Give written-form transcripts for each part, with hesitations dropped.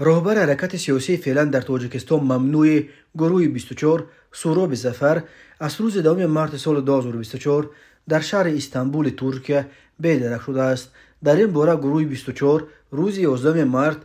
Роҳбари ҳаракати сиёсии феълан дар Тоҷикистон мамнӯи гурӯҳи 24 Суроби Зафар аз рӯзи 10 марти соли 2024 дар шаҳри Истанбули Туркия бедарак шудааст. Дар ин бора гурӯҳи 24 рӯзи 11 март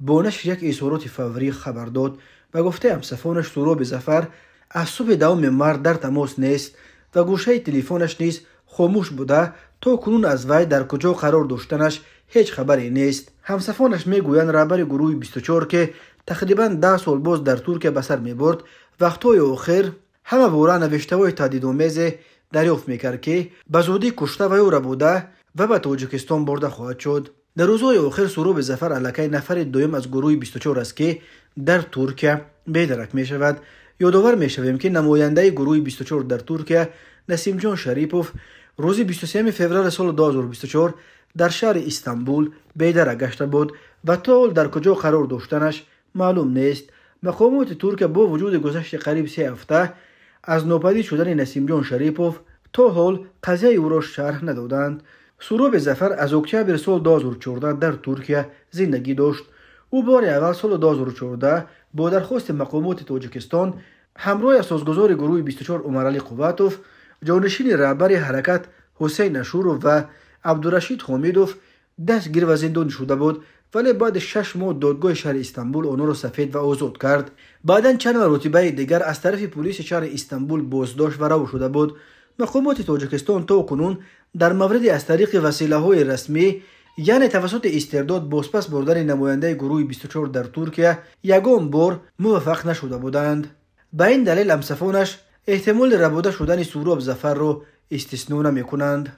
бо нашри як изҳороти фаврӣ хабар дод. Ба гуфтаи ҳамсафонаш, Суроби Зафар аз субҳи 10 март дар тамос нест ва гӯшаи телефонаш низ хомӯш буда, то кунун аз вай дар куҷо қарор доштанаш ҳеҷ хабаре нест. Ҳамсафонаш мегӯянд, раҳбари гурӯҳи 24, ки тақрибан 10 сол боз дар Туркия ба сар мебурд, вақтҳои охир ҳама бора навиштаҳои таҳдидомезе дарёфт мекард, ки ба зудӣ кушта ва ё рабуда ва ба Тоҷикистон бурда хоҳад шуд. Дар рӯзҳои охир Суроби Зафар аллакай нафари дуюм аз гурӯҳи 24 аст, ки дар Туркия бедарак мешавад. Ёдовар мешавем, ки намояндаи гурӯҳи 24 дар Туркия Насимҷон Шарипов рӯзи 23 феврали соли 2024 дар шаҳри Истанбул бедарак гашта буд ва то ҳол дар куҷо қарор доштанаш маълум нест. Мақомоти Туркия бо вуҷуди гузашти қариб 3 ҳафта аз нопадид шудани Насимҷон Шарипов то ҳол қазияи ӯро шарҳ надоданд. Суроби Зафар аз октябри соли 2014 дар Туркия зиндагӣ дошт. Ӯ бори аввал соли 2014 бо дархости мақомоти Тоҷикистон ҳамроҳи асосгузори гурӯҳи 24 Умаралӣ Қувватов, ҷонишини раҳбари ҳаракат Ҳусейн Ашуров ва Абдурашид Ҳомидов дастгир ва зиндонӣ шуда буд, вале баъди 6 моҳ додгоҳи шаҳри Истанбул онҳоро сафед ва озод кард. Баъдан чанд маротибаи дигар аз тарафи пулиси шаҳри Истанбул боздошт ва раво шуда буд. Мақомоти Тоҷикистон то кунун дар мавриди аз тариқи василаҳои расмӣ, яъне тавассути истирдод бозпас бурдани намояндаи гурӯҳи 24 дар Туркия ягон бор муваффақ нашуда буданд. Ба ин далел ҳамсафонаш эҳтимоли рабуда шудани Суроб Зафарро истисно намекунанд.